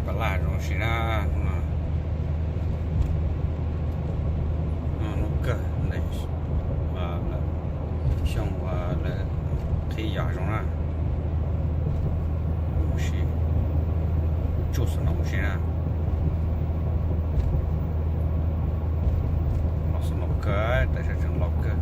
Pab laj zoo si na, hnub kawg ntawm xyoo uas lawv qhib yam zoo na. Mus si, tsuj snow mus si na. Los snow kawg, tam sim tseem los kawg.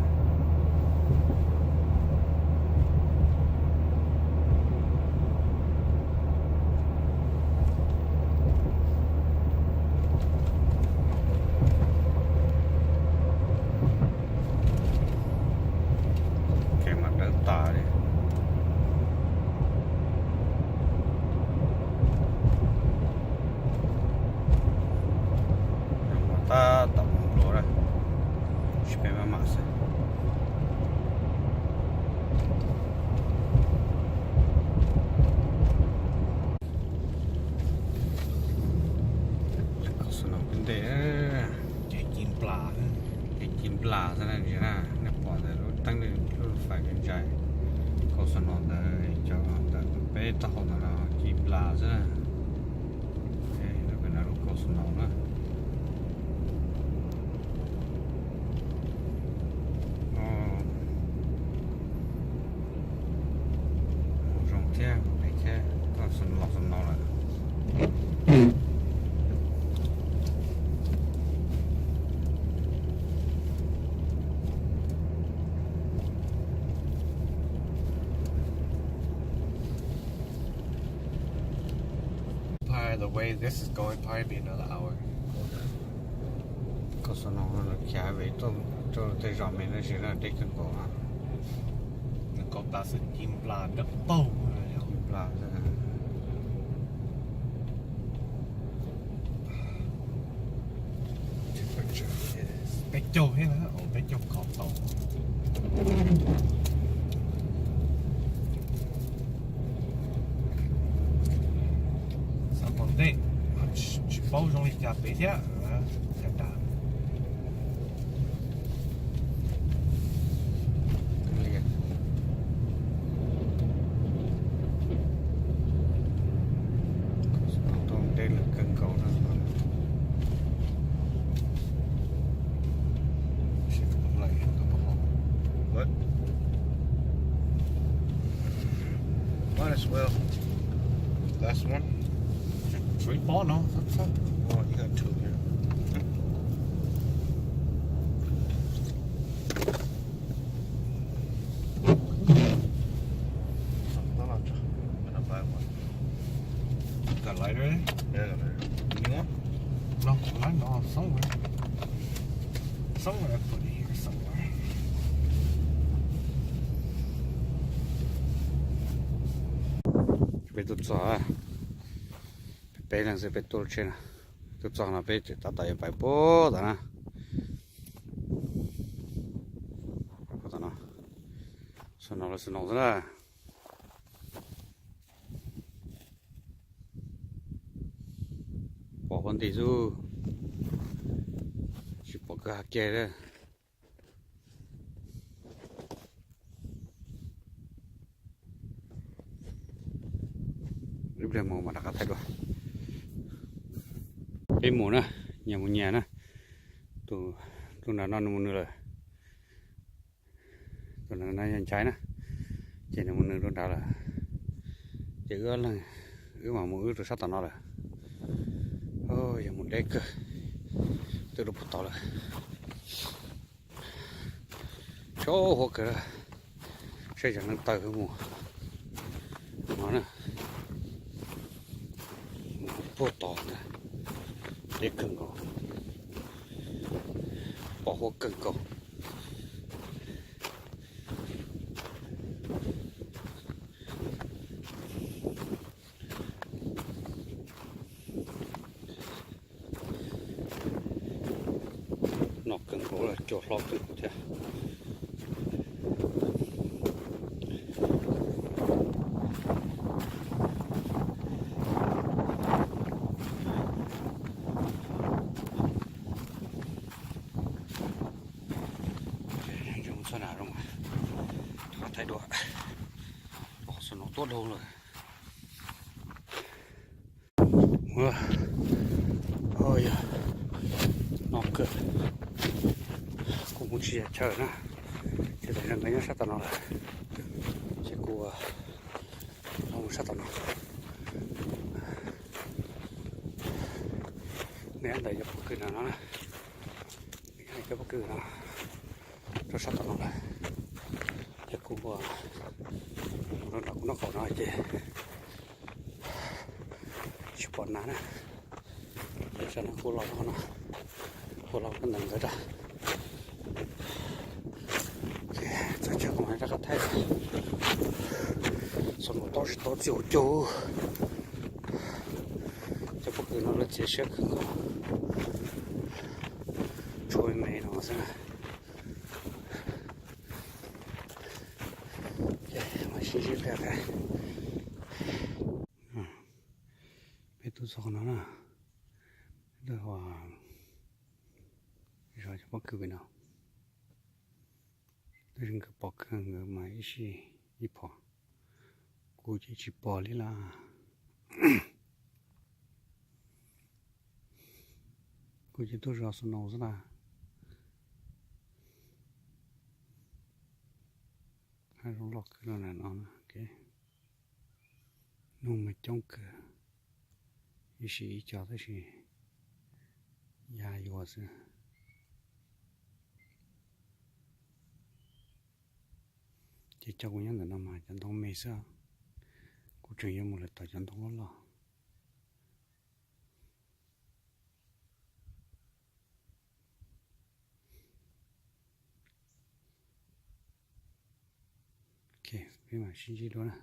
Kev mas dawb tas li. Tab tom mus dua lawm, tsis peb maj mam xwb. Kaus snow ntej, ces ci nplas, ces ci nplas xwb na, nej pom ntawm lub teeb lub fais ntshai, kaus snow ntawd cov ntawm peb taub hau ntawd no ci nplas xwb na. Lub kaus snow na. Zoo thiab, pem thiab, koj los snow lawm. Probably the way this is going, probably be another hour. Kaus snow no lawv khiav vim tuaj rau tej zos me tab sis deb kawg nkaus. Nws kaus tas xwb ci nplas dawb paug. Ci nplas xwb. Peb caug thiab na, peb caug kho tau. Xav tom ntej, tsis paub zoo li cas pem thiab. Cas tas. Ntej lawm kawg nkaus no. What? Might as well. Last one. Three ball, no? Oh, you got two here. Got lighter in? Yeah, I got lighter. You want? No, I know somewhere. Somewhere I put it here somewhere. Peb tuaj txog, peb leeg xwb peb tuaj tsheb na. Tuaj txog no peb tseem tab tom yuav pais puag tom na. Puag tom no, snow los snow xwb na. Pom huab nti xwb, tsis pom kawg hais kiag li. Ib pliag mus mam rov qab thaij dua. Peb mus na, nyias mus nyias na. Tus, tus nram no nws mus nws lawm. Tus nram no yog Nchaiv na, ces nws mus nws rau nrad lawm. Ces wb, wb mam mus wb rau sab tom no lawm. Yog mus deb kawg, twb rau puag tod lawm. Tsaus huab kawg, saib cov neeg taw mus no na. Mus puag tod ntag, deb kawg nkaus, pos huab kawg nkaus. No kawg nkaus, cua hlob kawg nkaus thiab. Txog na, rov qab thaij dua, qhov snow tuaj dhau lawm. Mus, Tsis yog chaw na, ces tam sim no nkawd nyob sab tom no lawm, ces kuv los mus sab tom no. Nyob ntawm cov pob kws no no, nyob cov pob kws no rau sab tom no lawm, ces kuv mus rau nram kuv nraub qaum no ces tsis pom nas na. Ces sawv no kuv los rau qhov no, kuv los rau ntawm ntawd rau. Txog chaw kuv mam rov qab thaij. Xov nkaum tau tsis tau txiv ua caug. Cov pob kws no lawv txiav siab kawg nkaus, tshuav me me no xwb na. Ces mam sib ntsib pliag thiab. Peb tuaj txog qhov no na, lawv zov cov pob kws pem no, tab sis nkawd pom kawg nkawd mas ib sij ib phom, kuv ces tsis pom li lawm. Kuv ces tuaj zov snow xwb na. Hav zoov loj kawg no na no, noog mas coob kawg, ib sij ib co tab sis ya yuav xwb. Ces cov kuv nyob ntawm no mas cov ntoo me xwb, kuv tseem yuav mus lawm tom cov ntoo loj loj. Ok, peb mam sib ntsib dua na.